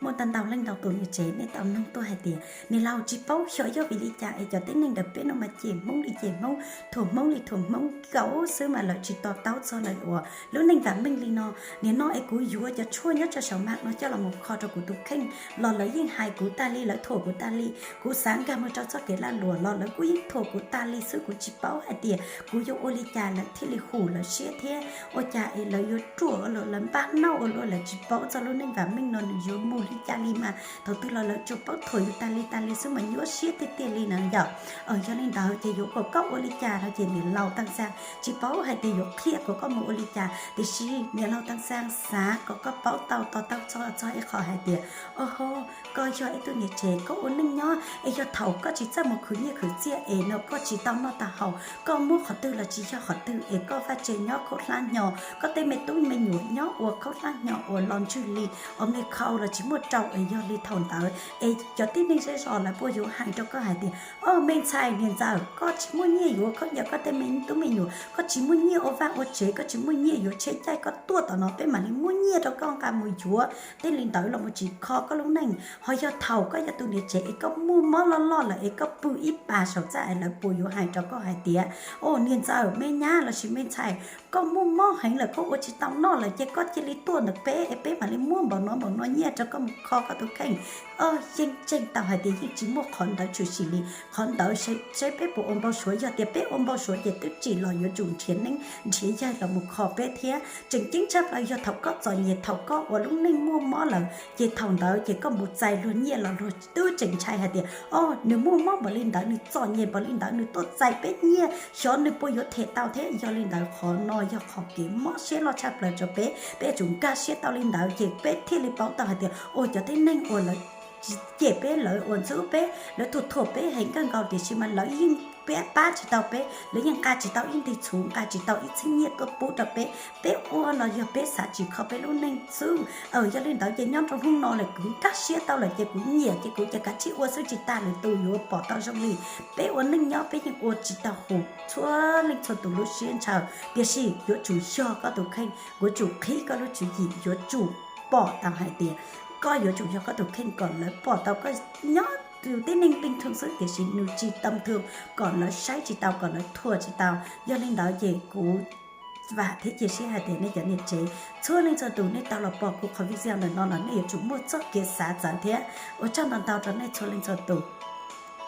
Muaj ntau ntau leej ntau tus niam tsev nej tau nug tuaj hais tias, niam laus, tsis paub xyov yog vim li cas es cov tib neeg ntawm peb no mas cem Hmoob li cem Hmoob, thuam Hmoob li thuam Hmoob, kaum xwb mas lawv tsis to taub txog lawv ua lub neej vam meej li no. Nim no es kuv yuav cov tshuaj nyob rau saum mam no coj los mus kho rau kuv tus kheej los lawv yeej hais kuv tas li, lawv thuam kuv tas li. Kuv xav nkag mus rau txoj kev lag luam los lawv kuj yeej thuam kuv tas li xwb. Kuv tsis paub hais tias kuv yuav ua li cas lawv thiaj li hum lawv siab thiab ua cas es lawv yuav ruam ua luaj, lawv npaj nauj ua luaj, lawv tsis paub txog lub neej vam meej no nws yuav mus li cas li mas thaum twg los lawv tsuas paub thuam yus tas li tas li xwb mas nyuaj siab tiag tiag li na yom. Yog li ntawd ces yuav kom koj ua li cas no ces niam laus Tag Xaas tsis paub hais tias yuav qhia kom koj mus ua li cas, tiam sis niam laus Tag Xaas xav kom koj paub tau to taub txog txog ib qho hais tias, o ho, koj yog ib tug niam tsev, koj ua neej nyob es yog thaum koj tsis txawj mus khwv nyiaj khwv txiaj es no koj tsis tau noj tau haus, koj muab qhov twg los tsis yog qhov twg es koj vaj tse nyob khaub hlab hnyo, koj tej me tub me nyuam nyob ua khaub hlab hnyo uas los ntswg li, uas me khau los tsis muaj rau es yog li thaum ntawd es cov tib neeg zej zos lawv puas yuav hais rau koj hais tias, o me ntxhais niam ntxawm, koj tsis muaj nyiaj yuav khaub ncaws koj tej me tub me nyuam, koj tsis muaj nyiaj ua vaj ua tsev, koj tsis muaj nyiaj yuav tsheb caij, koj tuaj tom no peb mam li muab nyiaj rau koj nqa mus yuav tej li ntawd los mus tsim kho koj lub neej. Ho yog thaum koj yog tus niam tsev es koj muaj mob loj loj lawm es koj pw ib pas saum txaj es lawv puas yuav hais rau koj hais tias, o niam ntxawm, me nyab lossis me ntxhais, koj muaj mob heev lawm, koj ua tsis tau noj lawm ces koj cia li tuaj ntawm peb es peb mam li muab npaum no npaum no nyiaj rau koj mus kho koj tus kheej. Yeej tseeb tau hais tias yeej tsis muaj qhov ntawd tshwm sim li. Qhov ntawd seb peb puas ua npau suav, yog tias peb ua npau suav ces twb tsim los yuav tsum nrhiav neeb nrhiav yaig los mus kho peb thiab. Tseem ceeb tshaj plaws yog thaum koj txom nyem, thaum koj ua lub neej muaj mob lawm ces thaum ntawd ces koj mus txais luag nyiaj los luag twb tseem ntshai hais tias, o, nws muaj mob npaum li ntawd, nws txom nyem npaum li ntawd, nws tuaj txais peb nyiaj, xyov nws puas yuav them tau thiab. Yog li ntawd qhov no yog qhov kev mob siab loj tshaj plaws rau peb. Peb yuav tsum nkag siab tau li ntawd ces peb thiaj li paub tau hais tias, o, cov tib neeg uas lawv cem peb, lawv uas ntxub peb, lawv thuam thuam peb heev kawg nkaus tiam sis mas lawv yeej pab tsis tau peb, lawv yeej nqa tsis tau ib ntig txhuv, nqa tsis tau ib txhiab nyiaj tuaj pub rau peb. Peb ua no yog peb xav tsim kho peb lub neej xwb. Yog li ntawd ces nyob rau hnub no lawm kuv nkag siab tau lawm ces kuv nyiam ces kuv ces kav tsij ua xwb, tsis tas lwm tus yuav pom tau zoo li. Peb ua neej nyob peb yeej ua tsis tau hum txhua leej txhua tus lub siab ntshaw, tiam sis yuav tsum yog koj tus kheej, yuav tsum qhib koj lub tswv yim, yuav tsum pom tau hais tias koj yuav tsum yog koj tus kheej kom lawv pom tau koj nyob tus tib neeg pij thwj xwb tiam sis nws tsis tam thwj, kom lawv saib tsis tau, kom lawv thuam tsis tau. Yog li ntawd ces kuv vam thiab cia siab hais tias nej cov niam tsev txhua leej txhua tus nej tau los pom kuv qhov video ntawm no los nej yuav tsum muaj txoj kev xav txawv thiab. Ua tsaug ntau ntau rau nej txhua leej txhua tus.